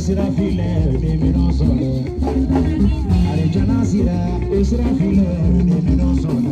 sira filɛ ni minnu sɔrɔ. Alijana sira o sira filɛ ni minnu sɔrɔ.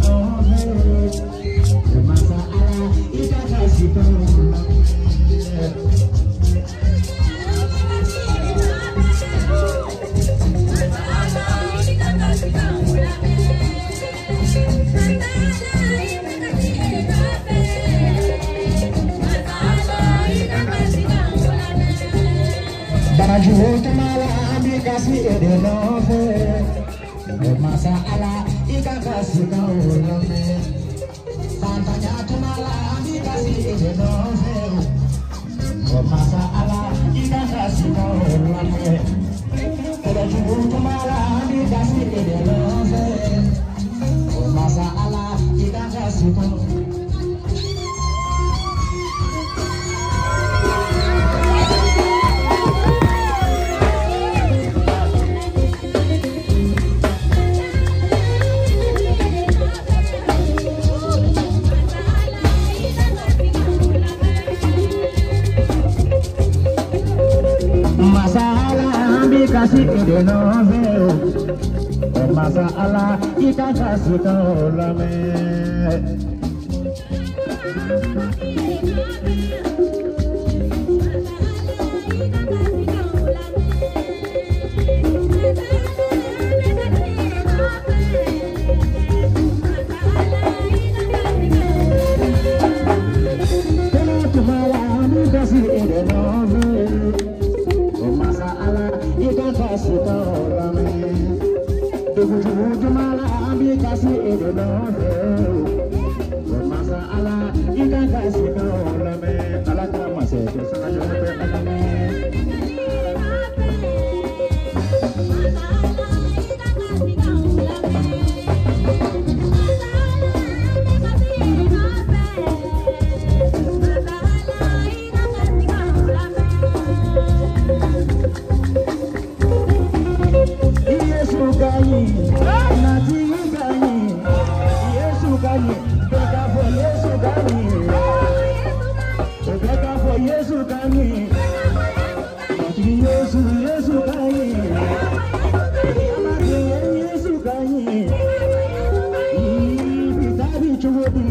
nɔfɛ. Masa Ala i ka kasi kan lamɛn. Barajugu tuma la an b'i kasi e de nɔfɛ. Masa Ala i ka kasi kan lamɛn. Fantanya tuma la an b'i kasi e de nɔfɛ. Masa Ala i ka kasi kan lamɛn. Kɛlɛjugu tuma la an b'i kasi e de nɔfɛ. Masa Ala i ka kasi kan. Masa Ala an b'i kasi e de nɔfɛ o. Masa Ala i ka kasi kan lamɛn. Kɛnɛ tuma la an b'i kasi e de nɔfɛ. Masa Ala i ka kasi kan lamɛn. Dugujugu tuma la an b'i kasi e de nɔfɛ. Masa Ala i ka kasi kan lamɛn. Ala ka masakɛ sanga jɔn tɛ ala mɛn. Yesu ka ɲi, Matigi ka ɲi, Yesu ka ɲi, bɛɛ k'a fɔ Yesu ka ɲi. Bɛɛ k'a fɔ Yesu ka ɲi. Matigi Yesu, Yesu ka ɲi. Matigi Yesu ka ɲi. Bi ta bi cogo di?